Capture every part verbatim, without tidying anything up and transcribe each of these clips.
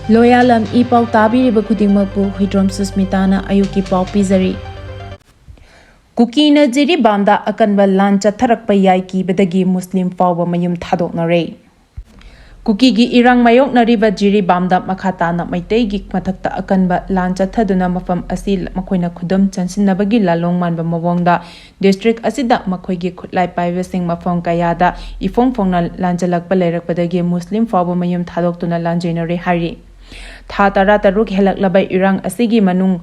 ꯂꯣꯌꯥꯂꯝ E ꯄꯥꯎ ꯇꯥꯕꯤꯔꯤꯕ ꯈꯨꯗꯤꯡꯃꯛꯄꯨ ꯍꯨꯏꯗ꯭ꯔꯣꯝ ꯁꯨꯁꯃꯤꯇꯥꯅ ꯑꯌꯨꯛꯀꯤ ꯄꯥꯎ ꯄꯤꯖꯔꯤ꯫ ꯀꯨꯀꯤꯅ ꯖꯤꯔꯤꯕꯥꯝꯗ ꯑꯀꯟꯕ ꯂꯥꯟ ꯆꯠꯊꯔꯛꯄ ꯌꯥꯏ ꯀꯤꯕꯗꯒꯤ ꯃꯨꯁꯂꯤꯝ ꯐꯥꯎꯕ ꯃꯌꯨꯝ ꯊꯥꯗꯣꯛꯅꯔꯦ꯫ ꯀꯨꯀꯤꯒꯤ ꯏꯔꯥꯡ ꯃꯥꯌꯣꯛꯅꯔꯤꯕ ꯖꯤꯔꯤꯕꯥꯝꯗ ꯃꯈꯥ ꯇꯥꯅ ꯃꯩꯇꯩꯒꯤ ꯃꯊꯛꯇ ꯑꯀꯟꯕ ꯂꯥꯟ ꯆꯠꯊꯗꯨꯅ ꯃꯐꯝ ꯑꯁꯤ ꯃꯈꯣꯏꯅ ꯈꯨꯗꯨꯝ ꯆꯟꯁꯤꯟꯅꯕꯒꯤ ꯂꯥꯂꯣꯡ ꯃꯥꯟꯕ ꯃꯑꯣꯡꯗ ꯗꯤꯁꯇ꯭ꯔꯤꯛ ꯑꯁꯤꯗ ꯃꯈꯣꯏꯒꯤ ꯈꯨꯠꯂꯥꯏ ꯄꯥꯏꯕꯁꯤꯡ ꯃꯐꯝ ꯀꯌꯥꯗ ꯏꯐꯣꯡ ꯐꯣꯡꯅ ꯂꯥꯟꯖꯜꯂꯛꯄ ꯂꯩꯔꯛꯄꯗꯒꯤ ꯃꯨꯁꯂꯤꯝ ꯐꯥꯎꯕ ꯃꯌꯨꯝ ꯊꯥꯗꯣꯛꯇꯨꯅ ꯂꯥꯟꯖꯦꯟꯅꯔꯦ ꯍꯥꯏꯔꯤ꯫ ꯊꯥ ꯇꯔꯥꯇꯔꯨꯛ ꯍꯦꯜꯂꯛꯂꯕ ꯏꯔꯥꯡ ꯑꯁꯤꯒꯤ ꯃꯅꯨꯡ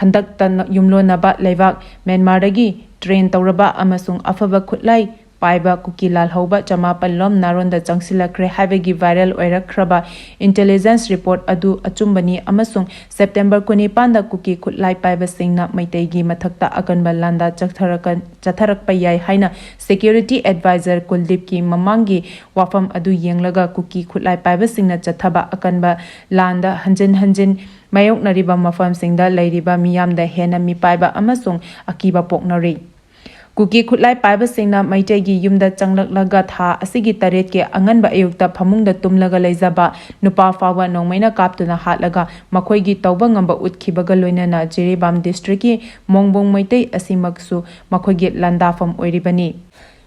ꯍꯟꯗꯛꯇ ꯌꯨꯝꯂꯣꯟꯅꯕ ꯂꯩꯕꯥꯛ ꯃ꯭ꯌꯥꯟꯃꯥꯔꯗꯒꯤ ꯇ꯭ꯔꯦꯟ ꯇꯧꯔꯕ ꯑꯃꯁꯨꯡ ꯑꯐꯕ ꯈꯨꯠꯂꯥꯏ ꯄꯥꯏꯕ ꯀꯨꯀꯤ ꯂꯥꯜꯍꯧꯕ ꯆꯃꯥꯄꯜ ꯂꯣꯝ ꯅꯥꯔꯣꯟꯗ ꯆꯪꯁꯤꯜꯂꯛꯈ꯭ꯔꯦ ꯍꯥꯏꯕꯒꯤ ꯚꯥꯏꯔꯦꯜ ꯑꯣꯏꯔꯛꯈ꯭ꯔꯕ ꯏꯟꯇꯦꯂꯤꯖꯦꯟꯁ ꯔꯤꯄꯣꯔꯠ ꯑꯗꯨ ꯑꯆꯨꯝꯕꯅꯤ ꯑꯃꯁꯨꯡ ꯁꯦꯞꯇꯦꯝꯕꯔ ꯀꯨꯟꯅꯤꯄꯥꯟꯗ ꯀꯨꯀꯤ ꯈꯨꯠꯂꯥꯏ ꯄꯥꯏꯕꯁꯤꯡꯅ ꯃꯩꯇꯩꯒꯤ ꯃꯊꯛꯇ ꯑꯀꯟꯕ ꯂꯥꯟꯗꯥ ꯆꯠꯊꯔꯛꯀ-, ꯆꯠꯊꯔꯛꯄ ꯌꯥꯏ ꯍꯥꯏꯅ ꯁꯦꯀ꯭ꯌꯨꯔꯤꯇꯤ ꯑꯦꯗꯚꯥꯏꯖꯔ ꯀꯨꯜꯗꯤꯞꯀꯤ ꯃꯃꯥꯡꯒꯤ ꯋꯥꯐꯝ ꯑꯗꯨ ꯌꯦꯡꯂꯒ ꯀꯨꯀꯤ ꯈꯨꯠꯂꯥꯏ ꯄꯥꯏꯕꯁꯤꯡꯅ ꯆꯠꯊꯕ ꯑꯀꯟꯕ ꯂꯥꯟꯗ ꯍꯟꯖꯤꯟ ꯍꯟꯖꯤꯟ ꯃꯥꯌꯣꯛꯅꯔꯤꯕ ꯃꯐꯝꯁꯤꯡꯗ ꯂꯩꯔꯤꯕ ꯃꯤꯌꯥꯝꯗ ꯍꯦꯟꯅ ꯃꯤꯄꯥꯏꯕ ꯑꯃꯁꯨꯡ ꯑꯀꯤꯕ ꯄꯣꯛꯅꯔꯤ꯫ ꯀꯨꯀꯤ ꯈꯨꯠꯂꯥꯏ ꯄꯥꯏꯕꯁꯤꯡꯅ ꯃꯩꯇꯩꯒꯤ ꯌꯨꯝꯗ ꯆꯪꯂꯛꯂꯒ ꯊꯥ ꯑꯁꯤꯒꯤ ꯇꯔꯦꯠꯀꯤ ꯑꯉꯟꯕ ꯑꯌꯨꯛꯇ ꯐꯃꯨꯡꯗ ꯇꯨꯝꯂꯒ ꯂꯩꯖꯕ ꯅꯨꯄꯥ ꯐꯥꯎꯕ ꯅꯣꯡꯃꯩꯅ ꯀꯥꯞꯇꯨꯅ ꯍꯥꯠꯂꯒ ꯃꯈꯣꯏꯒꯤ ꯇꯧꯕ ꯉꯝꯕ ꯎꯠꯈꯤꯕꯒ ꯂꯣꯏꯅꯅ ꯖꯤꯔꯤꯕꯥꯝ ꯗꯤꯁꯇ꯭ꯔꯤꯛꯀꯤ ꯃꯣꯡꯕꯣꯡ ꯃꯩꯇꯩ ꯑꯁꯤꯃꯛꯁꯨ ꯃꯈꯣꯏꯒꯤ ꯂꯥꯟꯗꯥꯐꯝ ꯑꯣꯏꯔꯤꯕꯅꯤ꯫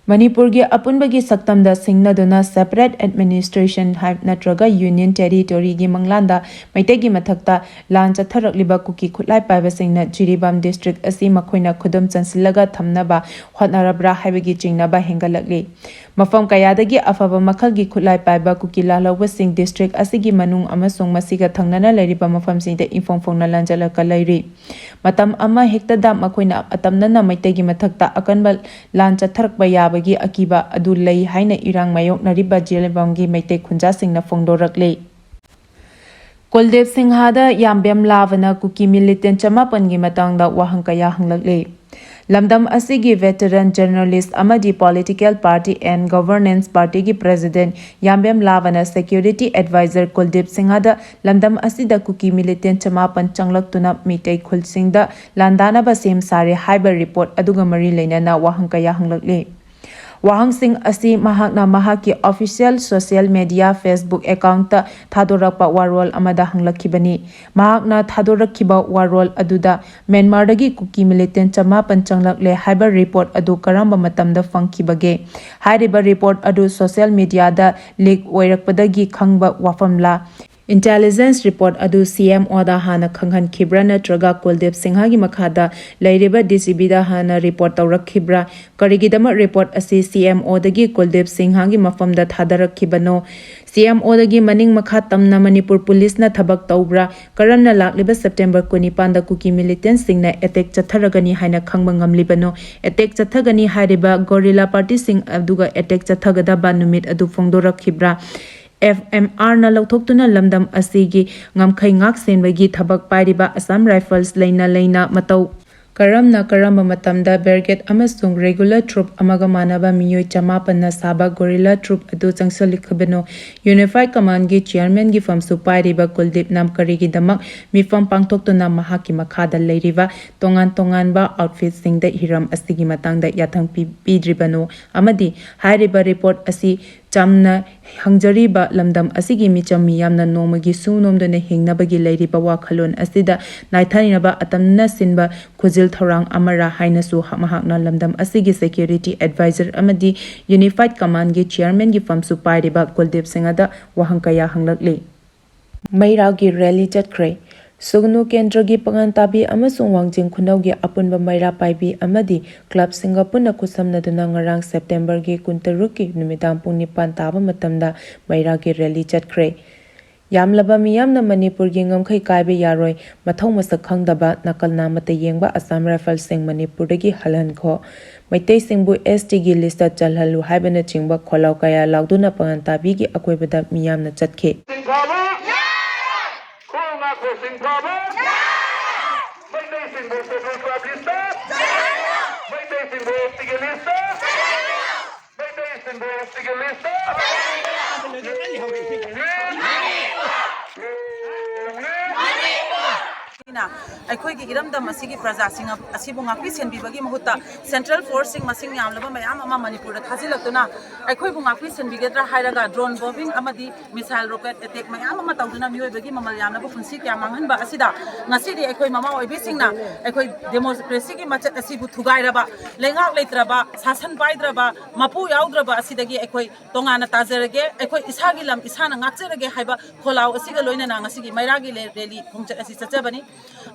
ꯃꯅꯤꯄꯨꯔꯒꯤ ꯑꯄꯨꯟꯕꯒꯤ ꯁꯛꯇꯝꯗ ꯁꯤꯡꯅꯗꯨꯅ separate administration ꯍꯥꯏ-, ꯅꯠꯇ꯭ꯔꯒ union territoryꯒꯤ ꯃꯪꯂꯥꯟꯗ ꯃꯩꯇꯩꯒꯤ ꯃꯊꯛꯇ ꯂꯥꯟ ꯆꯠꯊꯔꯛꯂꯤꯕ ꯀꯨꯀꯤ ꯈꯨꯠꯂꯥꯏ ꯄꯥꯏꯕꯁꯤꯡꯅ ꯖꯤꯔꯤꯕꯥꯝ ꯗꯤꯁꯇ꯭ꯔꯤꯛ ꯑꯁꯤ ꯃꯈꯣꯏꯅ ꯈꯨꯗꯨꯝ ꯆꯟꯁꯤꯜꯂꯒ ꯊꯝꯅꯕ ꯍꯣꯠꯅꯔꯕ꯭ꯔꯥ ꯍꯥꯏꯕꯒꯤ ꯆꯤꯡꯅꯕ ꯍꯦꯟꯒꯠꯂꯛꯂꯤ꯫ ꯃꯐꯝ ꯀꯌꯥꯗꯒꯤ ꯑꯐꯕ ꯃꯈꯜꯒꯤ ꯈꯨꯠꯂꯥꯏ ꯄꯥꯏꯕ ꯀꯨꯀꯤ ꯂꯥꯜꯍꯧꯕꯁꯤꯡ ꯗꯤꯁꯇ꯭ꯔꯤꯛ ꯑꯁꯤꯒꯤ ꯃꯅꯨꯡ ꯑꯃꯁꯨꯡ ꯃꯁꯤꯒ ꯊꯪꯅꯅ ꯂꯩꯔꯤꯕ ꯃꯐꯝꯁꯤꯡꯗ ꯏꯐꯣꯡ ꯐꯣꯡꯅ ꯂꯥꯟꯖꯜꯂꯛꯀ ꯂꯩꯔꯤ꯫ ꯃꯇꯝ ꯑꯃ ꯍꯦꯛꯇꯗ ꯃꯈꯣꯏꯅ ꯑꯇꯝꯅꯅ ꯃꯩꯇꯩꯒꯤ ꯃꯊꯛꯇ ꯑꯀꯟꯕ ꯂꯥꯟ ꯆꯠꯊꯔꯛꯄ ꯌꯥꯕꯒꯤ ꯑꯀꯤꯕ ꯑꯗꯨ ꯂꯩ ꯍꯥꯏꯅ ꯏꯔꯥꯡ ꯃꯥꯌꯣꯛꯅꯔꯤꯕ ꯖꯤꯔꯤꯕꯥꯝꯒꯤ ꯃꯩꯇꯩ ꯈꯨꯟꯖꯥꯁꯤꯡꯅ ꯐꯣꯡꯗꯣꯔꯛꯂꯤ꯫ ꯀꯨꯜꯗꯤꯞ ꯁꯤꯡꯍꯗ ꯌꯥꯝꯕꯦꯝ ꯂꯥꯕꯅ ꯀꯨꯀꯤ ꯃꯤꯂꯤꯇꯦꯟ ꯆꯃꯥꯄꯟꯒꯤ ꯃꯇꯥꯡꯗ ꯋꯥꯍꯪ ꯀꯌꯥ ꯍꯪꯂꯛꯂꯤ꯫ ꯂꯝꯗꯝ ꯑꯁꯤꯒꯤ veteran journalist ꯑꯃꯗꯤ political party and governance partyꯒꯤ president ꯌꯥꯝꯕꯦꯝ ꯂꯥꯕꯅ security advisor ꯀꯨꯜꯗꯤꯞ ꯁꯤꯡꯍꯗ ꯂꯝꯗꯝ ꯑꯁꯤꯗ ꯀꯨꯀꯤ ꯃꯤꯂꯤꯇꯦꯟ ꯆꯃꯥꯄꯟ ꯆꯪꯂꯛꯇꯨꯅ ꯃꯤꯇꯩ ꯈꯨꯜꯁꯤꯡꯗ ꯂꯥꯟꯗꯥꯅꯕ ꯁꯦꯝ ꯁꯥꯔꯦ ꯍꯥꯏꯕ ꯔꯤꯄꯣꯔꯠ ꯑꯗꯨꯒ ꯃꯔꯤ ꯂꯩꯅꯅ ꯋꯥꯍꯪ ꯀꯌꯥ ꯍꯪꯂꯛꯂꯤ꯫ ꯋꯥꯍꯪꯁꯤꯡ ꯑꯁꯤ ꯃꯍꯥꯛꯅ ꯃꯍꯥꯛꯀꯤ official social media Facebook account ꯊꯥꯗꯣꯔꯛꯄ ꯋꯥꯔꯣꯜ ꯑꯃꯗ ꯍꯪꯂꯛꯈꯤꯕꯅꯤ꯫ ꯃꯍꯥꯛꯅ ꯊꯥꯗꯣꯔꯛꯈꯤꯕ ꯋꯥꯔꯣꯜ ꯑꯗꯨꯗ ꯃ꯭ꯌꯥꯟꯃꯥꯔꯗꯒꯤ ꯀꯨꯀꯤ militant ꯆꯃꯥꯄꯟ ꯆꯪꯂꯛꯂꯦ ꯍꯥꯏꯕ report ꯑꯗꯨ ꯀꯔꯝꯕ ꯃꯇꯝꯗ ꯐꯪꯈꯤꯕꯒꯦ? ꯍꯥꯏꯔꯤꯕ report ꯑꯗꯨ social media ꯗ leak ꯑꯣꯏꯔꯛꯄꯗꯒꯤ ꯈꯪꯕ ꯋꯥꯐꯝꯂꯥ? Intelligence report ꯑꯗꯨ C M O ꯗ ꯍꯥꯟꯅ ꯈꯪꯍꯟꯈꯤꯕ꯭ꯔꯥ ꯅꯠꯇ꯭ꯔꯒ ꯀꯨꯜꯗꯤꯞ ꯁꯤꯡꯍꯒꯤ ꯃꯈꯥꯗ ꯂꯩꯔꯤꯕ D C B ꯗ ꯍꯥꯟꯅ report ꯇꯧꯔꯛꯈꯤꯕ꯭ꯔꯥ? ꯀꯔꯤꯒꯤꯗꯃꯛ report ꯑꯁꯤ C M O ꯗꯒꯤ ꯀꯨꯜꯗꯤꯞ ꯁꯤꯡꯍꯒꯤ ꯃꯐꯝꯗ ꯊꯥꯗꯔꯛꯈꯤꯕꯅꯣ? C M O ꯗꯒꯤ ꯃꯅꯤꯡ ꯃꯈꯥ ꯇꯝꯅ ꯃꯅꯤꯄꯨꯔ ꯄꯨꯂꯤꯁꯅ ꯊꯕꯛ ꯇꯧꯕ꯭ꯔꯥ? ꯀꯔꯝꯅ ꯂꯥꯛꯂꯤꯕ September ꯀꯨꯟꯅꯤꯄꯥꯟꯗ ꯀꯨꯀꯤ militant ꯁꯤꯡꯅ attack ꯆꯠꯊꯔꯒꯅꯤ ꯍꯥꯏꯅ ꯈꯪꯕ ꯉꯝꯂꯤꯕꯅꯣ? Attack ꯆꯠꯊꯒꯅꯤ ꯍꯥꯏꯔꯤꯕ guerrilla party ꯁꯤꯡ ꯑꯗꯨꯒ attack ꯆꯠꯊꯒꯗꯕ ꯅꯨꯃꯤꯠ ꯑꯗꯨ ꯐꯣꯡꯗꯣꯔꯛꯈꯤꯕ꯭ꯔꯥ? F M R ꯅ ꯂꯧꯊꯣꯛꯇꯨꯅ ꯂꯝꯗꯝ ꯑꯁꯤꯒꯤ ꯉꯝꯈꯩ ꯉꯥꯛ ꯁꯦꯟꯕꯒꯤ ꯊꯕꯛ ꯄꯥꯏꯔꯤꯕ Assam Rifles ꯂꯩꯅ ꯂꯩꯅ ꯃꯇꯧ ꯀꯔꯝꯅ ꯀꯔꯝꯕ ꯃꯇꯝꯗ brigade ꯑꯃꯁꯨꯡ regular troop ꯑꯃꯒ ꯃꯥꯟꯅꯕ ꯃꯤꯑꯣꯏ ꯆꯃꯥꯄꯟꯅ ꯁꯥꯕ guerrilla troop ꯑꯗꯨ ꯆꯪꯁꯤꯜꯂꯛꯈꯤꯕꯅꯣ? Unified Command ꯒꯤ chairman ꯒꯤ ꯐꯝꯁꯨ ꯄꯥꯏꯔꯤꯕ ꯀꯨꯜꯗꯤꯞꯅ ꯀꯔꯤꯒꯤꯗꯃꯛ ꯃꯤꯐꯝ ꯄꯥꯡꯊꯣꯛꯇꯨꯅ ꯃꯍꯥꯛꯀꯤ ꯃꯈꯥꯗ ꯂꯩꯔꯤꯕ ꯇꯣꯉꯥꯟ ꯇꯣꯉꯥꯟꯕ outfit ꯁꯤꯡꯗ ꯍꯤꯔꯝ ꯑꯁꯤꯒꯤ ꯃꯇꯥꯡꯗ ꯌꯥꯊꯪ ꯄꯤ-, ꯄꯤꯗ꯭ꯔꯤꯕꯅꯣ? ꯑꯃꯗꯤ ꯍꯥꯏꯔꯤꯕ report ꯑꯁꯤ ꯆꯝꯅ ꯍꯪꯖꯔꯤꯕ ꯂꯝꯗꯝ ꯑꯁꯤꯒꯤ ꯃꯤꯆꯝ ꯃꯤꯌꯥꯝꯅ ꯅꯣꯡꯃꯒꯤ ꯁꯨ ꯅꯣꯝꯗꯨꯅ ꯍꯤꯡꯅꯕꯒꯤ ꯂꯩꯔꯤꯕ ꯋꯥꯈꯜꯂꯣꯟ ꯑꯁꯤꯗ ꯅꯥꯏꯊꯅꯕ ꯑꯇꯝꯅ ꯁꯤꯟꯕ ꯈꯨꯖꯤꯜ ꯊꯧꯔꯥꯡ ꯑꯃꯔꯥ ꯍꯥꯏꯅꯁꯨ ꯃꯍꯥꯛꯅ ꯂꯝꯗꯝ ꯑꯁꯤꯒꯤ security advisor ꯑꯃꯗꯤ Unified Command ꯒꯤ chairman ꯒꯤ ꯐꯝꯁꯨ ꯄꯥꯏꯔꯤꯕ ꯀꯨꯜꯗꯤꯞ ꯁꯤꯡꯍꯗ ꯋꯥꯍꯪ ꯀꯌꯥ ꯍꯪꯂꯛꯂꯤ꯫ ꯃꯩꯔꯥꯒꯤ rally ꯆꯠꯈ꯭ꯔꯦ꯫ ꯁꯨꯒꯅꯨ ꯀꯦꯟꯗ꯭ꯔꯒꯤ ꯄꯥꯉꯟ ꯇꯥꯕꯤ ꯑꯃꯁꯨꯡ ꯋꯥꯡꯖꯤꯡ ꯈꯨꯅꯧꯒꯤ ꯑꯄꯨꯟꯕ ꯃꯩꯔꯥ ꯄꯥꯏꯕꯤ ꯑꯃꯗꯤ club ꯁꯤꯡꯒ ꯄꯨꯟꯅ ꯈꯨꯠꯁꯝꯅꯗꯨꯅ ꯉꯔꯥꯡ September ꯒꯤ ꯀꯨꯟꯇꯔꯨꯛꯀꯤ ꯅꯨꯃꯤꯗꯥꯡ ꯄꯨꯡ ꯅꯤꯄꯥꯟ ꯇꯥꯕ ꯃꯇꯝꯗ ꯃꯩꯔꯥꯒꯤ rally ꯆꯠꯈ꯭ꯔꯦ꯫ ꯌꯥꯝꯂꯕ ꯃꯤꯌꯥꯝꯅ ꯃꯅꯤꯄꯨꯔꯒꯤ ꯉꯝꯈꯩ ꯀꯥꯏꯕ ꯌꯥꯔꯣꯏ, ꯃꯊꯧ ꯃꯁꯛ ꯈꯪꯗꯕ, ꯅꯥꯀꯜ ꯅꯥꯝꯃꯇ ꯌꯦꯡꯕ Assam Rifles ꯁꯤꯡ ꯃꯅꯤꯄꯨꯔꯗꯒꯤ ꯍꯜꯍꯟꯈꯣ, ꯃꯩꯇꯩꯁꯤꯡꯕꯨ S T ꯒꯤ list ꯆꯜꯍꯜꯂꯨ ꯍꯥꯏꯕꯅꯆꯤꯡꯕ ꯈꯣꯜꯂꯥꯎ ꯀꯌꯥ ꯂꯥꯎꯗꯨꯅ ꯄꯥꯉꯟ ꯇꯥꯕꯤꯒꯤ ꯑꯀꯣꯏꯕꯗ ꯃꯤꯌꯥꯝꯅ ꯆꯠꯈꯤ꯫ ꯁꯤꯡꯊꯥꯕ! ꯈꯣꯡ ꯉꯥꯛꯄ ꯁꯤꯡꯊꯥꯕ! ꯃꯩꯇꯩꯁꯤꯡꯕꯨ Scheduled Tribe list ꯇ! ꯃꯩꯇꯩꯁꯤꯡꯕꯨ S T ꯒꯤ list ꯇ! ꯃꯩꯇꯩꯁꯤꯡꯕꯨ S T ꯒꯤ list ꯇ! ꯑꯩꯈꯣꯏꯒꯤ ꯏꯔꯝꯗꯝ ꯑꯁꯤꯒꯤ ꯄ꯭ꯔꯖꯥꯁꯤꯡ ꯑꯁꯤꯕꯨ ꯉꯥꯛꯄꯤ ꯁꯦꯟꯕꯤꯕꯒꯤ ꯃꯍꯨꯠꯇ ꯁꯦꯟꯇ꯭ꯔꯦꯜ ꯐꯣꯔꯁꯁꯤꯡ ꯃꯁꯤꯡ ꯌꯥꯝꯂꯕ ꯃꯌꯥꯝ ꯑꯃ ꯃꯅꯤꯄꯨꯔꯗ ꯊꯥꯖꯤꯜꯂꯛꯇꯨꯅ ꯑꯩꯈꯣꯏꯕꯨ ꯉꯥꯛꯄꯤ ꯁꯦꯟꯕꯤꯒꯗ꯭ꯔꯥ ꯍꯥꯏꯔꯒ ꯗ꯭ꯔꯣꯟ ꯕꯣꯝꯕꯤꯡ ꯑꯃꯗꯤ ꯃꯤꯁꯥꯏꯜ ꯔꯣꯀꯦꯠ ꯑꯦꯇꯦꯛ ꯃꯌꯥꯝ ꯑꯃ ꯇꯧꯗꯨꯅ ꯃꯤꯑꯣꯏꯕꯒꯤ ꯃꯃꯜ ꯌꯥꯝꯂꯕ ꯄꯨꯟꯁꯤ ꯀꯌꯥ ꯃꯥꯡꯍꯟꯕ ꯑꯁꯤꯗ ꯉꯁꯤꯗꯤ ꯑꯩꯈꯣꯏ ꯃꯃꯥ ꯑꯣꯏꯕꯤꯁꯤꯡꯅ ꯑꯩꯈꯣꯏ ꯗꯦꯃꯣꯀ꯭ꯔꯦꯁꯤꯒꯤ ꯃꯆꯠ ꯑꯁꯤꯕꯨ ꯊꯨꯒꯥꯏꯔꯕ, ꯂꯩꯉꯥꯛ ꯂꯩꯇ꯭ꯔꯕ, ꯁꯥꯁꯟ ꯄꯥꯏꯗ꯭ꯔꯕ, ꯃꯄꯨ ꯌꯥꯎꯗ꯭ꯔꯕ ꯑꯁꯤꯗꯒꯤ ꯑꯩꯈꯣꯏ ꯇꯣꯉꯥꯟꯅ ꯇꯥꯖꯔꯒꯦ, ꯑꯩꯈꯣꯏ ꯏꯁꯥꯒꯤ ꯂꯝ ꯏꯁꯥꯅ ꯉꯥꯛꯆꯔꯒꯦ ꯍꯥꯏꯕ ꯈꯣꯜꯂꯥꯎ ꯑꯁꯤꯒ ꯂꯣꯏꯅꯅ ꯉꯁꯤꯒꯤ ꯃꯩꯔꯥꯒꯤ ꯂꯦ-, ꯔꯦꯂꯤ ꯈꯣꯡꯆꯠ ꯑꯁꯤ ꯆꯠꯆꯕꯅꯤ꯫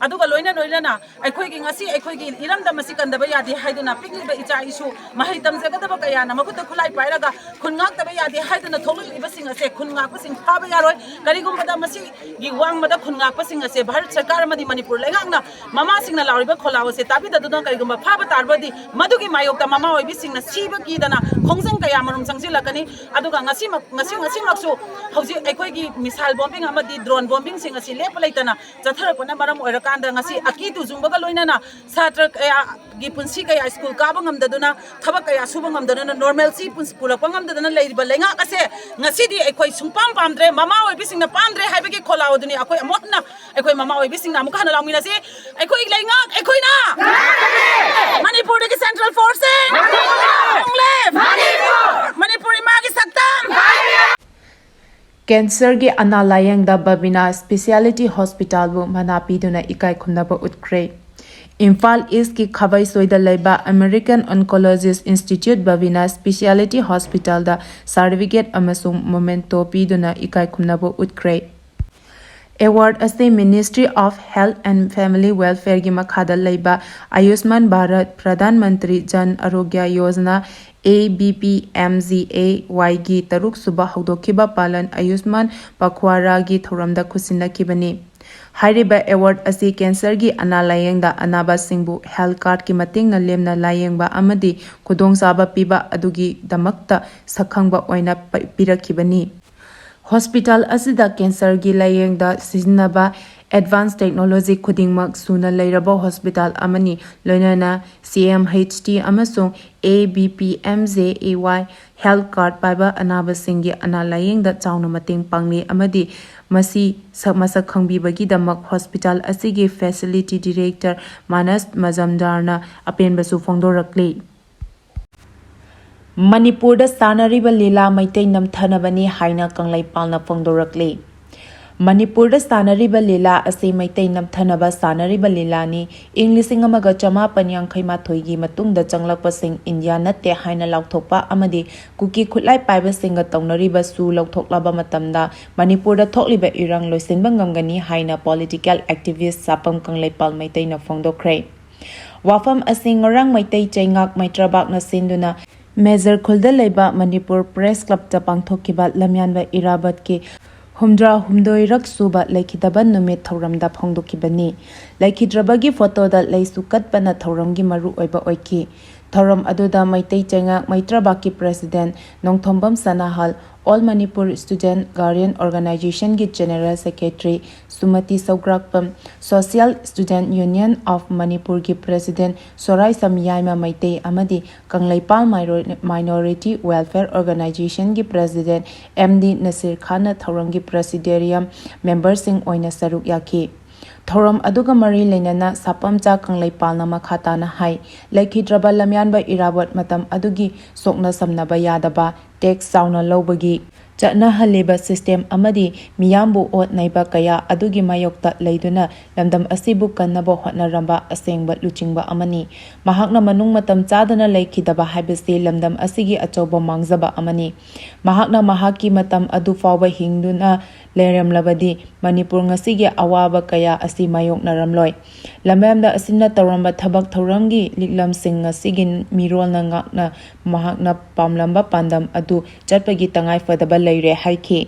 ꯑꯗꯨꯒ ꯂꯣꯏꯅ ꯂꯣꯏꯅꯅ ꯑꯩꯈꯣꯏꯒꯤ ꯉꯁꯤ ꯑꯩꯈꯣꯏꯒꯤ ꯏꯔꯝꯗꯝ ꯑꯁꯤ ꯀꯟꯗꯕ ꯌꯥꯗꯦ ꯍꯥꯏꯗꯨꯅ ꯄꯤꯛꯂꯤꯕ ꯏꯆꯥ ꯏꯁꯨ ꯃꯍꯩ ꯇꯝꯖꯒꯗꯕ ꯀꯌꯥꯅ ꯃꯈꯨꯠꯇ ꯈꯨꯠꯂꯥꯏ ꯄꯥꯏꯔꯒ ꯈꯨꯟ ꯉꯥꯛꯇꯕ ꯌꯥꯗꯦ ꯍꯥꯏꯗꯨꯅ ꯊꯣꯛꯂꯛꯂꯤꯕꯁꯤꯡ ꯑꯁꯦ ꯈꯨꯟ ꯉꯥꯛꯄꯁꯤꯡ ꯐꯥꯕ ꯌꯥꯔꯣꯏ꯫ ꯀꯔꯤꯒꯨꯝꯕꯗ ꯃꯁꯤꯒꯤ ꯋꯥꯡꯃꯗ ꯈꯨꯟ ꯉꯥꯛꯄꯁꯤꯡ ꯑꯁꯦ ꯚꯥꯔꯠ ꯁꯔꯀꯥꯔ ꯑꯃꯗꯤ ꯃꯅꯤꯄꯨꯔ ꯂꯩꯉꯥꯛꯅ ꯃꯃꯥꯁꯤꯡꯅ ꯂꯥꯎꯔꯤꯕ ꯈꯣꯜꯂꯥꯎ ꯑꯁꯦ ꯇꯥꯕꯤꯗꯗꯨꯅ ꯀꯔꯤꯒꯨꯝꯕ ꯐꯥꯕ ꯇꯥꯔꯕꯗꯤ ꯃꯗꯨꯒꯤ ꯃꯥꯌꯣꯛꯇ ꯃꯃꯥ ꯑꯣꯏꯕꯤꯁꯤꯡꯅ ꯁꯤꯕ ꯀꯤꯗꯅ ꯈꯣꯡꯖꯪ ꯀꯌꯥ ꯃꯔꯨꯝ ꯆꯪꯁꯤꯜꯂꯛꯀꯅꯤ꯫ ꯑꯗꯨꯒ ꯉꯁꯤꯃꯛ, ꯉꯁꯤ, ꯉꯁꯤꯃꯛꯁꯨ ꯍꯧꯖꯤꯛ ꯑꯩꯈꯣꯏꯒꯤ ꯃꯤꯁꯥꯏꯜ ꯕꯣꯝꯕꯤꯡ ꯑꯃꯗꯤ ꯗ꯭ꯔꯣꯟ ꯕꯣꯝꯕꯤꯡꯁꯤꯡ ꯑꯁꯤ ꯂꯦꯞꯄ ꯂꯩꯇꯅ ꯆꯠꯊꯔꯛꯄꯅ ꯃꯔꯝ ꯑꯣꯏꯔꯀꯥꯟꯗ ꯉꯁꯤ ꯑꯀꯤ ꯇꯨꯖꯨꯡꯕꯒ ꯂꯣꯏꯅꯅ ꯁꯥꯇ꯭ꯔ ꯀꯌꯥꯒꯤ ꯄꯨꯟꯁꯤ ꯀꯌꯥ ꯁ꯭ꯀꯨꯜ ꯀꯥꯕ ꯉꯝꯗꯗꯨꯅ, ꯊꯕꯛ ꯀꯌꯥ ꯁꯨꯕ ꯉꯝꯗꯗꯨꯅ, ꯅꯣꯔꯃꯦꯜꯁꯤ ꯄꯨꯟꯁ-, ꯄꯨꯔꯛꯄ ꯉꯝꯗꯗꯅ ꯂꯩꯔꯤꯕ ꯂꯩꯉꯥꯛ ꯑꯁꯦ ꯉꯁꯤꯗꯤ ꯑꯩꯈꯣꯏ ꯁꯨꯡꯄꯥꯝ ꯄꯥꯝꯗ꯭ꯔꯦ, ꯃꯃꯥ ꯑꯣꯏꯕꯤꯁꯤꯡꯅ ꯄꯥꯝꯗ꯭ꯔꯦ ꯍꯥꯏꯕꯒꯤ ꯈꯣꯜꯂꯥꯎ ꯑꯗꯨꯅꯤ ꯑꯩꯈꯣꯏ ꯑꯃꯨꯛ ꯍꯟꯅ, ꯑꯩꯈꯣꯏ ꯃꯃꯥ ꯑꯣꯏꯕꯤꯁꯤꯡꯅ ꯑꯃꯨꯛ ꯍꯟꯅ ꯂꯥꯎꯃꯤꯟꯅꯁꯤ꯫ ꯑꯩꯈꯣꯏ ꯂꯩꯉꯥꯛ ꯑꯩꯈꯣꯏꯅ ꯃꯅꯤꯄꯨꯔꯗꯒꯤ ꯁꯦꯟꯇ꯭ꯔꯦꯜ ꯐꯣꯔꯁꯁꯤꯡ ꯃꯅꯤꯄꯨꯔ ꯏꯃꯥꯒꯤ ꯁꯛꯇꯝ꯫ ꯀꯦꯟꯁꯔꯒꯤ ꯑꯅꯥ ꯂꯥꯌꯦꯡꯗ ꯕꯕꯤꯅꯥ ꯁ꯭ꯄꯦꯁꯤꯌꯥꯂꯤꯇꯤ ꯍꯣꯁꯄꯤꯇꯥꯜꯕꯨ ꯃꯅꯥ ꯄꯤꯗꯨꯅ ꯏꯀꯥꯏ ꯈꯨꯝꯅꯕ ꯎꯠꯈ꯭ꯔꯦ꯫ ꯏꯝꯐꯥꯜ ꯏꯁꯀꯤ ꯈꯥꯕꯩꯁꯣꯏꯗ ꯂꯩꯕ ꯑꯃꯦꯔꯤꯀꯟ ꯑꯣꯟꯀꯣꯂꯣꯖꯤꯁ ꯏꯟꯁꯇꯤꯇ꯭ꯌꯨꯠ ꯕꯕꯤꯅꯥ ꯁ꯭ꯄꯦꯁꯤꯌꯥꯂꯤꯇꯤ ꯍꯣꯁꯄꯤꯇꯥꯜꯗ ꯁꯥꯔꯇꯤꯐꯤꯀꯦꯠ ꯑꯃꯁꯨꯡ ꯃꯣꯃꯦꯟꯇꯣ ꯄꯤꯗꯨꯅ ꯏꯀꯥꯏ ꯈꯨꯝꯅꯕ ꯎꯠꯈ꯭ꯔꯦ꯫ ꯑꯦꯋꯥꯔꯗ ꯑꯁꯤ Ministry of Health and Family Welfareꯒꯤ ꯃꯈꯥꯗ ꯂꯩꯕ ꯑꯌꯨꯁꯃꯥꯟ ꯚꯥꯔꯠ, ꯄ꯭ꯔꯙꯥꯟ ꯃꯟꯇ꯭ꯔꯤ ꯖꯟ ꯑꯔꯣꯒ꯭ꯌ ꯌꯣꯖꯅꯥ, ABPMGAYꯒꯤ ꯇꯔꯨꯛꯁꯨꯕ ꯍꯧꯗꯣꯛꯈꯤꯕ ꯄꯥꯂꯟ ꯑꯌꯨꯁꯃꯥꯟ ꯄꯈ꯭ꯋꯥꯔꯥꯒꯤ ꯊꯧꯔꯝꯗ ꯈꯨꯠꯁꯤꯟꯅꯈꯤꯕꯅꯤ꯫ ꯍꯥꯏꯔꯤꯕ ꯑꯦꯋꯥꯔꯗ ꯑꯁꯤ ꯀꯦꯟꯁꯔꯒꯤ ꯑꯅꯥ ꯂꯥꯌꯦꯡꯗ ꯑꯅꯥꯕꯁꯤꯡꯕꯨ ꯍꯦꯜꯊ ꯀꯥꯔꯗꯀꯤ ꯃꯇꯦꯡꯅ ꯂꯦꯝꯅ ꯂꯥꯌꯦꯡꯕ ꯑꯃꯗꯤ ꯈꯨꯗꯣꯡꯆꯥꯕ ꯄꯤꯕ ꯑꯗꯨꯒꯤꯗꯃꯛꯇ ꯁꯛꯈꯪꯕ ꯑꯣꯏꯅ ꯄ-, ꯄꯤꯔꯛꯈꯤꯕꯅꯤ꯫ ꯍꯣꯁꯄꯤꯇꯥꯜ ꯑꯁꯤꯗ ꯀꯦꯟꯁꯔꯒꯤ ꯂꯥꯌꯦꯡꯗ ꯁꯤꯖꯤꯟꯅꯕ ꯑꯦꯗꯚꯥꯟꯁ ꯇꯦꯛꯅꯣꯂꯣꯖꯤ ꯈꯨꯗꯤꯡꯃꯛ ꯁꯨꯅ ꯂꯩꯔꯕ ꯍꯣꯁꯄꯤꯇꯥꯜ ꯑꯃꯅꯤ, ꯂꯣꯏꯅꯅ ꯁꯤ ꯑꯦꯝ ꯑꯩꯆ ꯇꯤ ꯑꯃꯁꯨꯡ A B P M J A Y health card ꯄꯥꯏꯕ ꯑꯅꯥꯕꯁꯤꯡꯒꯤ ꯑꯅꯥ ꯂꯥꯌꯦꯡꯗ ꯆꯥꯎꯅ ꯃꯇꯦꯡ ꯄꯥꯡꯂꯤ ꯑꯃꯗꯤ ꯃꯁꯤ ꯁꯛ ꯃꯁꯛ ꯈꯪꯕꯤꯕꯒꯤꯗꯃꯛ ꯍꯣꯁꯄꯤꯇꯥꯜ ꯑꯁꯤꯒꯤ ꯐꯦꯁꯤꯂꯤꯇꯤ ꯗꯤꯔꯦꯛꯇꯔ ꯃꯥꯅꯁ ꯃꯖꯝꯗꯥꯔꯅ ꯑꯄꯦꯟꯕꯁꯨ ꯐꯣꯡꯗꯣꯔꯛꯂꯤ꯫ ꯃꯅꯤꯄꯨꯔꯗ ꯁꯥꯟꯅꯔꯤꯕ ꯂꯤꯂꯥ ꯃꯩꯇꯩ ꯅꯝꯊꯅꯕꯅꯤ ꯍꯥꯏꯅ ꯀꯪꯂꯩꯄꯥꯜꯅ ꯐꯣꯡꯗꯣꯔꯛꯂꯤ꯫ ꯃꯅꯤꯄꯨꯔꯗ ꯁꯥꯟꯅꯔꯤꯕ ꯂꯤꯂꯥ ꯑꯁꯤ ꯃꯩꯇꯩ ꯅꯝꯊꯅꯕ ꯁꯥꯟꯅꯔꯤꯕ ꯂꯤꯂꯥꯅꯤ꯫ ꯏꯪ ꯂꯤꯁꯤꯡ ꯑꯃꯒ ꯆꯃꯥꯄꯟ ꯌꯥꯡꯈꯩ ꯃꯥꯊꯣꯏꯒꯤ ꯃꯇꯨꯡꯗ ꯆꯪꯂꯛꯄꯁꯤꯡ ꯏꯟꯗꯤꯌꯥ ꯅꯠꯇꯦ ꯍꯥꯏꯅ ꯂꯥꯎꯊꯣꯛꯄ ꯑꯃꯗꯤ ꯀꯨꯀꯤ ꯈꯨꯠꯂꯥꯏ ꯄꯥꯏꯕꯁꯤꯡꯒ ꯇꯧꯅꯔꯤꯕ ꯁꯨ ꯂꯧꯊꯣꯛꯂꯕ ꯃꯇꯝꯗ ꯃꯅꯤꯄꯨꯔꯗ ꯊꯣꯛꯂꯤꯕ ꯏꯔꯥꯡ ꯂꯣꯏꯁꯤꯟꯕ ꯉꯝꯒꯅꯤ ꯍꯥꯏꯅ ꯄꯣꯂꯤꯇꯤꯀꯦꯜ ꯑꯦꯛꯇꯤꯚꯤꯁ ꯁꯥꯄꯝ ꯀꯪꯂꯩꯄꯥꯜ ꯃꯩꯇꯩꯅ ꯐꯣꯡꯗꯣꯛꯈ꯭ꯔꯦ꯫ ꯋꯥꯐꯝ ꯑꯁꯤ ꯉꯔꯥꯡ ꯃꯩꯇꯩ ꯆꯩꯉꯥꯛ ꯃꯩꯇ꯭ꯔꯕꯥꯛꯅ ꯁꯤꯟꯗꯨꯅ ꯃꯦꯖꯔ ꯈꯨꯜꯗ ꯂꯩꯕ ꯃꯅꯤꯄꯨꯔ ꯄ꯭ꯔꯦꯁ ꯀ꯭ꯂꯕꯇ ꯄꯥꯡꯊꯣꯛꯈꯤꯕ ꯂꯝꯌꯥꯟꯕ ꯏꯔꯥꯕꯠꯀꯤ ꯍꯨꯝꯗ꯭ꯔꯥ ꯍꯨꯝꯗꯣꯏꯔꯛ ꯁꯨꯕ ꯂꯩꯈꯤꯗꯕ ꯅꯨꯃꯤꯠ ꯊꯧꯔꯝꯗ ꯐꯣꯡꯗꯣꯛꯈꯤꯕꯅꯤ꯫ ꯂꯩꯈꯤꯗ꯭ꯔꯕꯒꯤ ꯐꯣꯇꯣꯗ ꯂꯩꯁꯨ ꯀꯠꯄꯅ ꯊꯧꯔꯝꯒꯤ ꯃꯔꯨꯑꯣꯏꯕ ꯑꯣꯏꯈꯤ꯫ ꯊꯧꯔꯝ ꯑꯗꯨꯗ ꯃꯩꯇꯩ ꯆꯩꯉꯥꯛ ꯃꯩꯇ꯭ꯔꯕꯥꯛꯀꯤ president Nongthombam Sanahal, all Manipur student guardian ꯑꯣꯔꯒꯅꯥꯏꯖꯦꯁꯟꯒꯤ general secretary Sumati Sougrakpam, social student union of ꯃꯅꯤꯄꯨꯔꯒꯤ ꯄ꯭ꯔꯦꯁꯤꯗꯦꯟꯠ ꯁꯣꯔꯥꯏꯁꯝ ꯌꯥꯏꯃ ꯃꯩꯇꯩ ꯑꯃꯗꯤ ꯀꯪꯂꯩꯄꯥꯜ ꯃꯥꯏꯅꯣꯔꯤꯇꯤ ꯋꯦꯜꯐꯤꯌꯔ ꯑꯣꯔꯒꯅꯥꯏꯖꯦꯁꯟꯒꯤ ꯄ꯭ꯔꯦꯁꯤꯗꯦꯟꯠ ꯑꯦꯝ ꯗꯤ ꯅꯁꯤꯔ ꯈꯥꯟꯅ ꯊꯧꯔꯝꯒꯤ ꯄ꯭ꯔꯦꯁꯤꯗꯦꯔꯤꯌꯝ ꯃꯦꯝꯕꯔꯁꯤꯡ ꯑꯣꯏꯅ ꯁꯔꯨꯛ ꯌꯥꯈꯤ꯫ ꯊꯧꯔꯝ ꯑꯗꯨꯒ ꯃꯔꯤ ꯂꯩꯅꯅ ꯁꯥꯄꯝꯆꯥ ꯀꯪꯂꯩꯄꯥꯜꯅ ꯃꯈꯥ ꯇꯥꯅ ꯍꯥꯏ, ꯂꯩꯈꯤꯗ꯭ꯔꯕ ꯂꯝꯌꯥꯟꯕ ꯏꯔꯥꯕꯣꯠ ꯃꯇꯝ ꯑꯗꯨꯒꯤ ꯁꯣꯛꯅ ꯁꯝꯅꯕ ꯌꯥꯗꯕ, ꯇꯦꯛꯁ ꯆꯥꯎꯅ ꯂꯧꯕꯒꯤ ꯆꯠꯅꯍꯜꯂꯤꯕ ꯁꯤꯁꯇꯦꯝ ꯑꯃꯗꯤ ꯃꯤꯌꯥꯝꯕꯨ ꯑꯣꯠ ꯅꯩꯕ ꯀꯌꯥ ꯑꯗꯨꯒꯤ ꯃꯥꯌꯣꯛꯇ ꯂꯩꯗꯨꯅ ꯂꯝꯗꯝ ꯑꯁꯤꯕꯨ ꯀꯟꯅꯕ ꯍꯣꯠꯅꯔꯝꯕ ꯑꯁꯦꯡꯕ ꯂꯨꯆꯤꯡꯕ ꯑꯃꯅꯤ꯫ ꯃꯍꯥꯛꯅ ꯃꯅꯨꯡ ꯃꯇꯝ ꯆꯥꯗꯅ ꯂꯩꯈꯤꯗꯕ ꯍꯥꯏꯕꯁꯤ ꯂꯝꯗꯝ ꯑꯁꯤꯒꯤ ꯑꯆꯧꯕ ꯃꯥꯡꯖꯕ ꯑꯃꯅꯤ꯫ ꯃꯍꯥꯛꯅ ꯃꯍꯥꯛꯀꯤ ꯃꯇꯝ ꯑꯗꯨ ꯐꯥꯎꯕ ꯍꯤꯡꯗꯨꯅ ꯂꯩꯔꯝꯂꯕꯗꯤ ꯃꯅꯤꯄꯨꯔ ꯉꯁꯤꯒꯤ ꯑꯋꯥꯕ ꯀꯌꯥ ꯑꯁꯤ ꯃꯥꯌꯣꯛꯅꯔꯝꯂꯣꯏ꯫ ꯂꯝꯌꯥꯟꯕ ꯑꯁꯤꯅ ꯇꯧꯔꯝꯕ ꯊꯕꯛ ꯊꯧꯔꯝꯒꯤ ꯂꯤꯛꯂꯝꯁꯤꯡ ꯉꯁꯤꯒꯤ ꯃꯤꯔꯣꯜꯅ ꯉꯥꯛꯅ ꯃꯍꯥꯛꯅ ꯄꯥꯝꯂꯝꯕ ꯄꯥꯟꯗꯝ ꯑꯗꯨ ꯆꯠꯄꯒꯤ ꯇꯉꯥꯏꯐꯗꯕ ꯂꯩꯔꯦ ꯍꯥꯏꯈꯤ꯫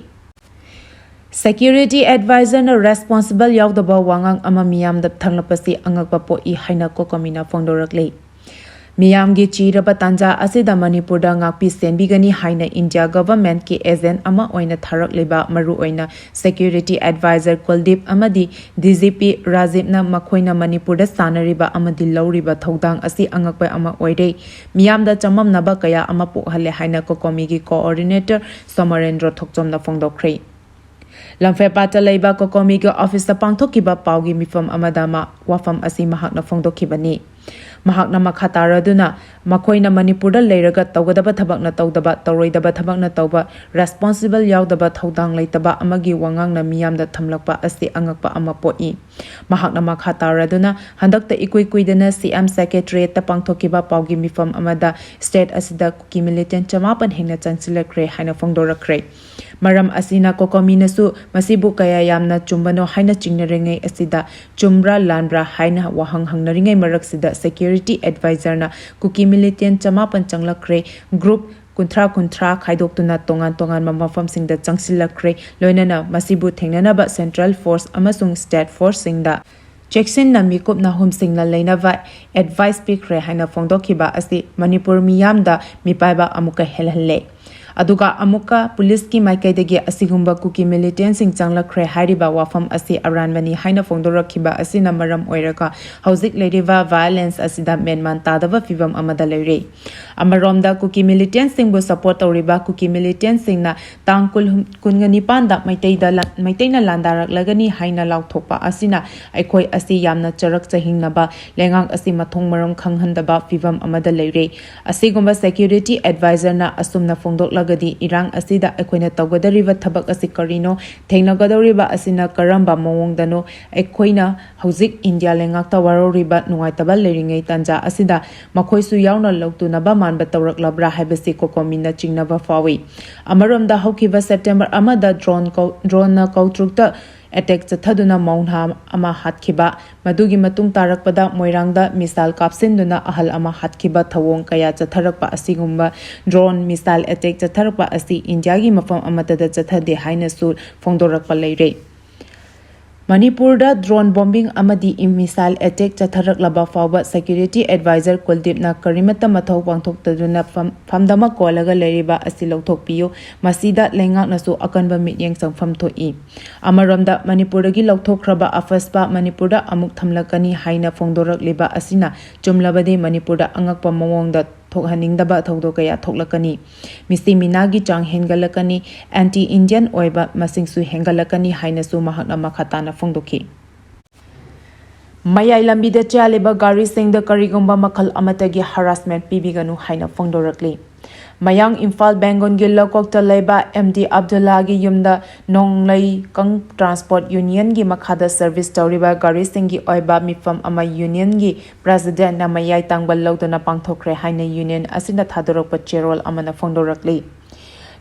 ꯁꯦꯀ꯭ꯌꯨꯔꯤꯇꯤ ꯑꯦꯗꯚꯥꯏꯖꯔꯅ ꯔꯦꯁꯄꯣꯟꯁꯤꯕꯜ ꯌꯥꯎꯗꯕ ꯋꯥꯉꯥꯡ ꯑꯃ ꯃꯤꯌꯥꯝꯗ ꯊꯝꯂꯛꯄꯁꯤ ꯑꯉꯛꯄ ꯄꯣꯛꯏ ꯍꯥꯏꯅ ꯀꯣꯀꯣꯃꯤꯅ ꯐꯣꯡꯗꯣꯔꯛꯂꯤ꯫ ꯃꯤꯌꯥꯝꯒꯤ ꯆꯤꯔꯕ ꯇꯥꯟꯖꯥ ꯑꯁꯤꯗ ꯃꯅꯤꯄꯨꯔꯗ ꯉꯥꯛꯄꯤ ꯁꯦꯟꯕꯤꯒꯅꯤ ꯍꯥꯏꯅ ꯏꯟꯗꯤꯌꯥ ꯒꯚꯔꯟꯃꯦꯟꯠꯀꯤ ꯑꯦꯖꯦꯟꯠ ꯑꯃ ꯑꯣꯏꯅ ꯊꯥꯔꯛꯂꯤꯕ ꯃꯔꯨꯑꯣꯏꯅ ꯁꯦꯀ꯭ꯌꯨꯔꯤꯇꯤ ꯑꯦꯗꯚꯥꯏꯖꯔ ꯀꯨꯜꯗꯤꯞ ꯑꯃꯗꯤ ꯗꯤ ꯖꯤ ꯄꯤ ꯔꯥꯖꯤꯞꯅ ꯃꯈꯣꯏꯅ ꯃꯅꯤꯄꯨꯔꯗ ꯁꯥꯟꯅꯔꯤꯕ ꯑꯃꯗꯤ ꯂꯧꯔꯤꯕ ꯊꯧꯗꯥꯡ ꯑꯁꯤ ꯑꯉꯛꯄ ꯑꯃ ꯑꯣꯏꯔꯦ꯫ ꯃꯤꯌꯥꯝꯗ ꯆꯃꯝꯅꯕ ꯀꯌꯥ ꯑꯃ ꯄꯣꯛꯍꯜꯂꯦ ꯍꯥꯏꯅ ꯀꯣꯀꯣꯃꯤꯒꯤ ꯀꯣꯑꯣꯔꯗꯤꯅꯦꯇꯔ ꯁꯣꯃꯔꯦꯟꯗ꯭ꯔꯣ ꯊꯣꯛꯆꯣꯝꯅ ꯐꯣꯡꯗꯣꯛꯈ꯭ꯔꯦ꯫ ꯂꯝꯐꯦꯜꯄꯥꯠꯇ ꯂꯩꯕ ꯀꯣꯀꯣꯃꯤꯒꯤ ꯑꯣꯐꯤꯁꯇ ꯄꯥꯡꯊꯣꯛꯈꯤꯕ ꯄꯥꯎꯒꯤ ꯃꯤꯐꯝ ꯑꯃꯗ ꯃꯥ ꯋꯥꯐꯝ ꯑꯁꯤ ꯃꯍꯥꯛꯅ ꯐꯣꯡꯗꯣꯛꯈꯤꯕꯅꯤ꯫ ꯃꯍꯥꯛꯅ ꯃꯈꯥ ꯇꯥꯔꯗꯨꯅ, ꯃꯈꯣꯏꯅ ꯃꯅꯤꯄꯨꯔꯗ ꯂꯩꯔꯒ ꯇꯧꯒꯗꯕ ꯊꯕꯛꯅ ꯇꯧꯗꯕ, ꯇꯧꯔꯣꯏꯗꯕ ꯊꯕꯛꯅ ꯇꯧꯕ, ꯔꯦꯁꯄꯣꯟꯁꯤꯕꯜ ꯌꯥꯎꯗꯕ ꯊꯧꯗꯥꯡ ꯂꯩꯇꯕ ꯑꯃꯒꯤ ꯋꯥꯉꯥꯡꯅ ꯃꯤꯌꯥꯝꯗ ꯊꯝꯂꯛꯄ ꯑꯁꯤ ꯑꯉꯛꯄ ꯑꯃ ꯄꯣꯛꯏ꯫ ꯃꯍꯥꯛꯅ ꯃꯈꯥ ꯇꯥꯔꯗꯨꯅ, ꯍꯟꯗꯛꯇ ꯏꯀꯨꯏ ꯀꯨꯏꯗꯅ ꯁꯤ ꯑꯦꯝ ꯁꯦꯀ꯭ꯔꯦꯇꯔꯤꯌꯦꯠꯇ ꯄꯥꯡꯊꯣꯛꯈꯤꯕ ꯄꯥꯎꯒꯤ ꯃꯤꯐꯝ ꯑꯃꯗ ꯁ꯭ꯇꯦꯠ ꯑꯁꯤꯗ ꯀꯨꯀꯤ ꯃꯤꯂꯤꯇꯦꯟꯠ ꯆꯃꯥꯄꯟ ꯍꯦꯟꯅ ꯆꯪꯁꯤꯜꯂꯛꯈ꯭ꯔꯦ ꯍꯥꯏꯅ ꯐꯣꯡꯗꯣꯔꯛꯈ꯭ꯔꯦ꯫ ꯃꯔꯝ ꯑꯁꯤꯅ ꯀꯣꯀꯣꯃꯤꯅꯁꯨ ꯃꯁꯤꯕꯨ ꯀꯌꯥ ꯌꯥꯝꯅ ꯆꯨꯝꯕꯅꯣ ꯍꯥꯏꯅ ꯆꯤꯡꯅꯔꯤꯉꯩ ꯑꯁꯤꯗ, ꯆꯨꯝꯕ꯭ꯔꯥ ꯂꯥꯟꯕ꯭ꯔꯥ ꯍꯥꯏꯅ ꯋꯥꯍꯪ ꯍꯪꯅꯔꯤꯉꯩ ꯃꯔꯛꯁꯤꯗ ꯁꯦꯀ꯭ꯌꯨꯔꯤꯇꯤ ꯑꯦꯗꯚꯥꯏꯖꯔꯅ ꯀꯨꯀꯤ ꯃꯤꯂꯤꯇꯦꯟꯠ ꯆꯃꯥꯄꯟ ꯆꯪꯂꯛꯈ꯭ꯔꯦ, ꯒ꯭ꯔꯨꯞ ꯀꯨꯟꯊ꯭ꯔꯥ ꯀꯨꯟꯊ꯭ꯔꯥ ꯈꯥꯏꯗꯣꯛꯇꯨꯅ ꯇꯣꯉꯥꯟ ꯇꯣꯉꯥꯟꯕ ꯃꯐꯝꯁꯤꯡꯗ ꯆꯪꯁꯤꯜꯂꯛꯈ꯭ꯔꯦ, ꯂꯣꯏꯅꯅ ꯃꯁꯤꯕꯨ ꯊꯦꯡꯅꯅꯕ ꯁꯦꯟꯇ꯭ꯔꯦꯜ ꯐꯣꯔꯁ ꯑꯃꯁꯨꯡ ꯁ꯭ꯇꯦꯠ ꯐꯣꯔꯁꯁꯤꯡꯗ ꯆꯦꯛꯁꯤꯟꯅ ꯃꯤꯀꯨꯞꯅ ꯍꯨꯝꯁꯤꯡꯅ ꯂꯩꯅꯕ ꯑꯦꯗꯚꯥꯏꯁ ꯄꯤꯈ꯭ꯔꯦ ꯍꯥꯏꯅ ꯐꯣꯡꯗꯣꯛꯈꯤꯕ ꯑꯁꯤ ꯃꯅꯤꯄꯨꯔ ꯃꯤꯌꯥꯝꯗ ꯃꯤꯄꯥꯏꯕ ꯑꯃꯨꯛꯀ ꯍꯦꯜꯍꯜꯂꯦ꯫ ꯑꯗꯨꯒ ꯑꯃꯨꯛꯀ ꯄꯨꯂꯤꯁꯀꯤ ꯃꯥꯏꯀꯩꯗꯒꯤ ꯑꯁꯤꯒꯨꯝꯕ ꯀꯨꯀꯤ ꯃꯤꯂꯤꯇꯦꯟꯠꯁꯤꯡ ꯆꯪꯂꯛꯈ꯭ꯔꯦ ꯍꯥꯏꯔꯤꯕ ꯋꯥꯐꯝ ꯑꯁꯤ ꯑꯔꯥꯟꯕꯅꯤ ꯍꯥꯏꯅ ꯐꯣꯡꯗꯣꯔꯛꯈꯤꯕ ꯑꯁꯤꯅ ꯃꯔꯝ ꯑꯣꯏꯔꯒ ꯍꯧꯖꯤꯛ ꯂꯩꯔꯤꯕ ꯚꯥꯏꯑꯣꯂꯦꯟꯁ ꯑꯁꯤꯗ ꯃꯦꯟꯃꯥꯟ ꯇꯥꯗꯕ ꯐꯤꯚꯝ ꯑꯃꯗ ꯂꯩꯔꯦ꯫ ꯑꯃꯔꯣꯝꯗ ꯀꯨꯀꯤ ꯃꯤꯂꯤꯇꯦꯟꯠꯁꯤꯡꯕꯨ ꯁꯄꯣꯔꯠ ꯇꯧꯔꯤꯕ ꯀꯨꯀꯤ ꯃꯤꯂꯤꯇꯦꯟꯠꯁꯤꯡꯅ ꯇꯥꯡ ꯀꯨꯟ, ꯀꯨꯟꯒ ꯅꯤꯄꯥꯟꯗ ꯃꯩꯇꯩꯗ ꯂꯥꯟ-, ꯃꯩꯇꯩꯅ ꯂꯥꯟꯗꯥꯔꯛꯂꯒꯅꯤ ꯍꯥꯏꯅ ꯂꯥꯎꯊꯣꯛꯄ ꯑꯁꯤꯅ ꯑꯩꯈꯣꯏ ꯑꯁꯤ ꯌꯥꯝꯅ ꯆꯔꯛ ꯆꯍꯤꯡꯅꯕ, ꯂꯩꯉꯥꯛ ꯑꯁꯤ ꯃꯊꯣꯡ ꯃꯔꯝ ꯈꯪꯍꯟꯗꯕ ꯐꯤꯚꯝ ꯑꯃꯗ ꯂꯩꯔꯦ꯫ ꯑꯁꯤꯒꯨꯝꯕ ꯁꯦꯀ꯭ꯌꯨꯔꯤꯇꯤ ꯑꯦꯗꯚꯥꯏꯖꯔꯅ ꯑꯁꯨꯝꯅ ꯐꯣꯡꯗꯣꯛꯂꯒꯗꯤ ꯏꯔꯥꯡ ꯑꯁꯤꯗ ꯑꯩꯈꯣꯏꯅ ꯇꯧꯒꯗꯧꯔꯤꯕ ꯊꯕꯛ ꯑꯁꯤ ꯀꯔꯤꯅꯣ? ꯊꯦꯡꯅꯒꯗꯧꯔꯤꯕ ꯑꯁꯤꯅ ꯀꯔꯝꯕ ꯃꯑꯣꯡꯗꯅꯣ? ꯑꯩꯈꯣꯏꯅ ꯍꯧꯖꯤꯛ ꯏꯟꯗꯤꯌꯥ ꯂꯩꯉꯥꯛꯇ ꯋꯥꯔꯧꯔꯤꯕ ꯅꯨꯡꯉꯥꯏꯇꯕ ꯂꯩꯔꯤꯉꯩ ꯇꯥꯟꯖꯥ ꯑꯁꯤꯗ ꯃꯈꯣꯏꯁꯨ ꯌꯥꯎꯅ ꯂꯧꯇꯨꯅꯕ ꯃꯥꯟꯕ ꯇꯧꯔꯛꯂꯕ꯭ꯔꯥ ꯍꯥꯏꯕꯁꯤ ꯀꯣꯀꯣꯃꯤꯅ ꯆꯤꯡꯅꯕ ꯐꯥꯎꯏ꯫ ꯑꯃꯔꯣꯝꯗ ꯍꯧꯈꯤꯕ ꯁꯦꯞꯇꯦꯝꯕꯔ ꯑꯃꯗ ꯗ꯭ꯔꯣꯟ ꯀꯧ-, ꯗ꯭ꯔꯣꯟꯅ ꯀꯧꯇ꯭ꯔꯨꯛꯇ ꯑꯦꯇꯦꯛ ꯆꯠꯊꯗꯨꯅ ꯃꯧ ꯅꯍꯥ ꯑꯃ ꯍꯥꯠꯈꯤꯕ, ꯃꯗꯨꯒꯤ ꯃꯇꯨꯡ ꯇꯥꯔꯛꯄꯗ ꯃꯣꯏꯔꯥꯡꯗ ꯃꯤꯁꯥꯏꯜ ꯀꯥꯞꯁꯤꯟꯗꯨꯅ ꯑꯍꯜ ꯑꯃ ꯍꯥꯠꯈꯤꯕ ꯊꯧꯑꯣꯡ ꯀꯌꯥ ꯆꯠꯊꯔꯛꯄ ꯑꯁꯤꯒꯨꯝꯕ ꯗ꯭ꯔꯣꯟ ꯃꯤꯁꯥꯏꯜ ꯑꯦꯇꯦꯛ ꯆꯠꯊꯔꯛꯄ ꯑꯁꯤ ꯏꯟꯗꯤꯌꯥꯒꯤ ꯃꯐꯝ ꯑꯃꯠꯇꯗ ꯆꯠꯊꯗꯦ ꯍꯥꯏꯅꯁꯨ ꯐꯣꯡꯗꯣꯔꯛꯄ ꯂꯩꯔꯦ꯫ ꯃꯅꯤꯄꯨꯔꯗ drone bombing ꯑꯃꯗꯤ missile attack ꯆꯠꯊꯔꯛꯂꯕ ꯐꯥꯎꯕ security advisor ꯀꯨꯜꯗꯤꯞꯅ ꯀꯔꯤꯃꯠꯇ ꯃꯊꯧ ꯄꯥꯡꯊꯣꯛꯇꯗꯨꯅ ꯐꯝ-, ꯐꯝꯗꯃꯛ ꯀꯣꯜꯂꯒ ꯂꯩꯔꯤꯕ ꯑꯁꯤ ꯂꯧꯊꯣꯛꯄꯤꯌꯨ꯫ ꯃꯁꯤꯗ ꯂꯩꯉꯥꯛꯅꯁꯨ ꯑꯀꯟꯕ ꯃꯤꯠꯌꯦꯡ ꯆꯪꯐꯝ ꯊꯣꯛꯏ꯫ ꯑꯃꯔꯣꯝꯗ, ꯃꯅꯤꯄꯨꯔꯗꯒꯤ ꯂꯧꯊꯣꯛꯈ꯭ꯔꯕ ꯑꯐꯁꯄꯥ ꯃꯅꯤꯄꯨꯔꯗ ꯑꯃꯨꯛ ꯊꯝꯂꯛꯀꯅꯤ ꯍꯥꯏꯅ ꯐꯣꯡꯗꯣꯔꯛꯂꯤꯕ ꯑꯁꯤꯅ ꯆꯨꯝꯂꯕꯗꯤ ꯃꯅꯤꯄꯨꯔꯗ ꯑꯉꯛꯄ ꯃꯑꯣꯡꯗ ꯊꯣꯛꯍꯟꯅꯤꯡꯗꯕ ꯊꯧꯗꯣꯛ ꯀꯌꯥ ꯊꯣꯛꯂꯛꯀꯅꯤ꯫ ꯃꯤꯁꯤ ꯃꯤꯅꯥꯒꯤ ꯆꯥꯡ ꯍꯦꯟꯒꯠꯂꯛꯀꯅꯤ, anti Indian ꯑꯣꯏꯕ ꯃꯁꯤꯡꯁꯨ ꯍꯦꯟꯒꯠꯂꯛꯀꯅꯤ ꯍꯥꯏꯅꯁꯨ ꯃꯍꯥꯛꯅ ꯃꯈꯥ ꯇꯥꯅ ꯐꯣꯡꯗꯣꯛꯈꯤ꯫ ꯃꯌꯥꯏ ꯂꯝꯕꯤꯗ ꯆꯦꯜꯂꯤꯕ ꯒꯥꯔꯤꯁꯤꯡꯗ ꯀꯔꯤꯒꯨꯝꯕ ꯃꯈꯜ ꯑꯃꯠꯇꯒꯤ harassment ꯄꯤꯕꯤꯒꯅꯨ ꯍꯥꯏꯅ ꯐꯣꯡꯗꯣꯔꯛꯂꯤ꯫ ꯃꯌꯥꯡ ꯏꯝꯐꯥꯜ ꯕꯦꯡꯒꯣꯟꯒꯤ ꯂꯧꯀꯣꯛꯇ ꯂꯩꯕ ꯑꯦꯝ ꯗꯤ ꯑꯕꯗꯨꯜꯂꯥꯒꯤ ꯌꯨꯝꯗ ꯅꯣꯡꯂꯩ ꯀꯪ Transport Union ꯒꯤ ꯃꯈꯥꯗ service ꯇꯧꯔꯤꯕ ꯒꯥꯔꯤꯁꯤꯡꯒꯤ ꯑꯣꯏꯕ ꯃꯤꯐꯝ ꯑꯃ union ꯒꯤ president ꯅ ꯃꯌꯥꯏ ꯇꯥꯡꯕ ꯂꯧꯗꯨꯅ ꯄꯥꯡꯊꯣꯛꯈ꯭ꯔꯦ ꯍꯥꯏꯅ union ꯑꯁꯤꯅ ꯊꯥꯗꯣꯔꯛꯄ ꯆꯦꯔꯣꯜ ꯑꯃꯅ ꯐꯣꯡꯗꯣꯔꯛꯂꯤ꯫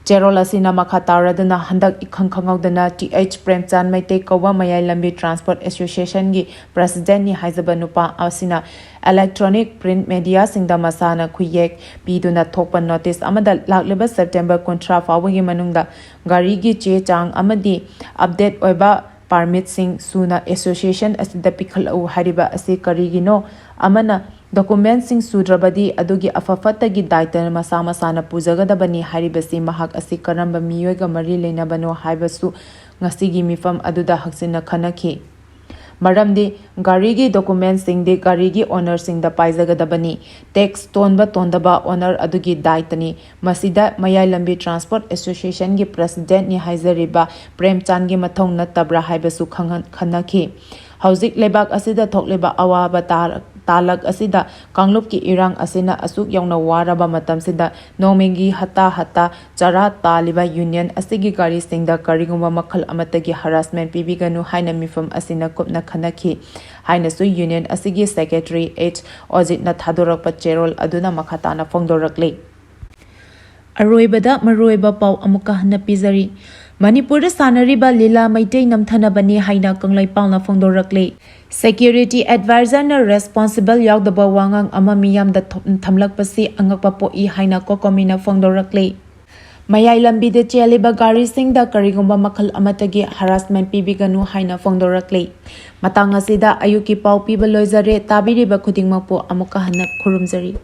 ꯆꯦꯔꯣꯜ ꯑꯁꯤꯅ ꯃꯈꯥ ꯇꯥꯔꯗꯨꯅ ꯍꯟꯗꯛ ꯏꯈꯪ ꯈꯪꯍꯧꯗꯅ ꯇꯤ ꯑꯩꯆ ꯄ꯭ꯔꯦꯝꯆꯥꯟ ꯃꯩꯇꯩ ꯀꯧꯕ ꯃꯌꯥꯏ ꯂꯝꯕꯤ Transport Association ꯒꯤ president ꯅꯤ ꯍꯥꯏꯖꯕ ꯅꯨꯄꯥ ꯑꯁꯤꯅ electronic print media ꯁꯤꯡꯗ ꯃꯁꯥꯅ ꯈꯨꯌꯦꯛ ꯄꯤꯗꯨꯅ ꯊꯣꯛꯄ notice ꯑꯃꯗ ꯂꯥꯛꯂꯤꯕ September ꯀꯨꯟꯊ꯭ꯔꯥ ꯐꯥꯎꯕꯒꯤ ꯃꯅꯨꯡꯗ ꯒꯥꯔꯤꯒꯤ ꯆꯦ ꯆꯥꯡ ꯑꯃꯗꯤ update ꯑꯣꯏꯕ permit ꯁꯤꯡ ꯁꯨꯅ association ꯑꯁꯤꯗ ꯄꯤꯈꯠꯂꯛꯎ ꯍꯥꯏꯔꯤꯕ ꯑꯁꯤ ꯀꯔꯤꯒꯤꯅꯣ? ꯑꯃꯅ document ꯁꯤꯡ ꯁꯨꯗ꯭ꯔꯕꯗꯤ ꯑꯗꯨꯒꯤ ꯑꯐ ꯐꯠꯇꯒꯤ ꯗꯥꯏꯇ ꯃꯁꯥ ꯃꯁꯥꯅ ꯄꯨꯖꯒꯗꯕꯅꯤ ꯍꯥꯏꯔꯤꯕꯁꯤ ꯃꯍꯥꯛ ꯑꯁꯤ ꯀꯔꯝꯕ ꯃꯤꯑꯣꯏꯒ ꯃꯔꯤ ꯂꯩꯅꯕꯅꯣ ꯍꯥꯏꯕꯁꯨ ꯉꯁꯤꯒꯤ ꯃꯤꯐꯝ ꯑꯗꯨꯗ ꯍꯛꯆꯤꯟꯅ ꯈꯟꯅꯈꯤ꯫ ꯃꯔꯝꯗꯤ ꯒꯥꯔꯤꯒꯤ document ꯁꯤꯡꯗꯤ ꯒꯥꯔꯤꯒꯤ owner ꯁꯤꯡꯗ ꯄꯥꯏꯖꯒꯗꯕꯅꯤ꯫ Tax ꯇꯣꯟꯕ ꯇꯣꯟꯗꯕ owner ꯑꯗꯨꯒꯤ ꯗꯥꯏꯇꯅꯤ꯫ ꯃꯁꯤꯗ ꯃꯌꯥꯏ ꯂꯝꯕꯤ Transport Association ꯒꯤ president ꯅꯤ ꯍꯥꯏꯖꯔꯤꯕ ꯄ꯭ꯔꯦꯝꯆꯥꯟꯒꯤ ꯃꯊꯧ ꯅꯠꯇꯕ꯭ꯔꯥ ꯍꯥꯏꯕꯁꯨ ꯈꯪꯍꯟ-, ꯈꯟꯅꯈꯤ꯫ ꯍꯧꯖꯤꯛ ꯂꯩꯕꯥꯛ ꯑꯁꯤꯗ ꯊꯣꯛꯂꯤꯕ ꯑꯋꯥꯕ ꯇꯥꯔ-, ꯇꯥꯂꯛ ꯑꯁꯤꯗ ꯀꯥꯡꯂꯨꯞꯀꯤ ꯏꯔꯥꯡ ꯑꯁꯤꯅ ꯑꯁꯨꯛ ꯌꯧꯅ ꯋꯥꯔꯕ ꯃꯇꯝꯁꯤꯗ ꯅꯣꯡꯃꯒꯤ ꯍꯠꯇꯥ ꯍꯠꯇꯥ ꯆꯔꯥ ꯇꯥꯜꯂꯤꯕ union ꯑꯁꯤꯒꯤ ꯒꯥꯔꯤꯁꯤꯡꯗ ꯀꯔꯤꯒꯨꯝꯕ ꯃꯈꯜ ꯑꯃꯠꯇꯒꯤ harassment ꯄꯤꯕꯤꯒꯅꯨ ꯍꯥꯏꯅ ꯃꯤꯐꯝ ꯑꯁꯤꯅ ꯀꯨꯞꯅ ꯈꯟꯅꯈꯤ ꯍꯥꯏꯅꯁꯨ union ꯑꯁꯤꯒꯤ secretary ꯑꯦꯆ ꯑꯣꯖꯤꯠꯅ ꯊꯥꯗꯣꯔꯛꯄ ꯆꯦꯔꯣꯜ ꯑꯗꯨꯅ ꯃꯈꯥ ꯇꯥꯅ ꯐꯣꯡꯗꯣꯔꯛꯂꯤ꯫ ꯑꯔꯣꯏꯕꯗ ꯃꯔꯨꯑꯣꯏꯕ ꯄꯥꯎ ꯑꯃꯨꯛꯀ ꯍꯟꯅ ꯄꯤꯖꯔꯤ꯫ ꯃꯅꯤꯄꯨꯔꯗ ꯁꯥꯟꯅꯔꯤꯕ ꯂꯤꯂꯥ ꯃꯩꯇꯩ ꯅꯝꯊꯅꯕꯅꯤ ꯍꯥꯏꯅ ꯀꯪꯂꯩꯄꯥꯛꯅ ꯐꯣꯡꯗꯣꯔꯛꯂꯤ꯫ Security advisor ꯅ responsible ꯌꯥꯎꯗꯕ ꯋꯥꯉꯥꯡ ꯑꯃ ꯃꯤꯌꯥꯝꯗ ꯊꯣ-, ꯊꯝꯂꯛꯄꯁꯤ ꯑꯉꯛꯄ ꯄꯣꯛꯏ ꯍꯥꯏꯅ ꯀꯣꯀꯣꯃꯤꯅ ꯐꯣꯡꯗꯣꯔꯛꯂꯤ꯫ ꯃꯌꯥꯏ ꯂꯝꯕꯤꯗ ꯆꯦꯜꯂꯤꯕ ꯒꯥꯔꯤꯁꯤꯡꯗ ꯀꯔꯤꯒꯨꯝꯕ ꯃꯈꯜ ꯑꯃꯠꯇꯒꯤ ꯍꯔꯥꯁꯃꯦꯟ ꯄꯤꯕꯤꯒꯅꯨ ꯍꯥꯏꯅ ꯐꯣꯡꯗꯣꯔꯛꯂꯤ꯫ ꯃꯇꯥꯡ ꯑꯁꯤꯗ ꯑꯌꯨꯛꯀꯤ ꯄꯥꯎ ꯄꯤꯕ ꯂꯣꯏꯖꯔꯦ꯫ ꯇꯥꯕꯤꯔꯤꯕ ꯈꯨꯗꯤꯡꯃꯛꯄꯨ ꯑꯃꯨꯛꯀ ꯍꯟꯅ ꯈꯨꯔꯨꯝꯖꯔꯤ꯫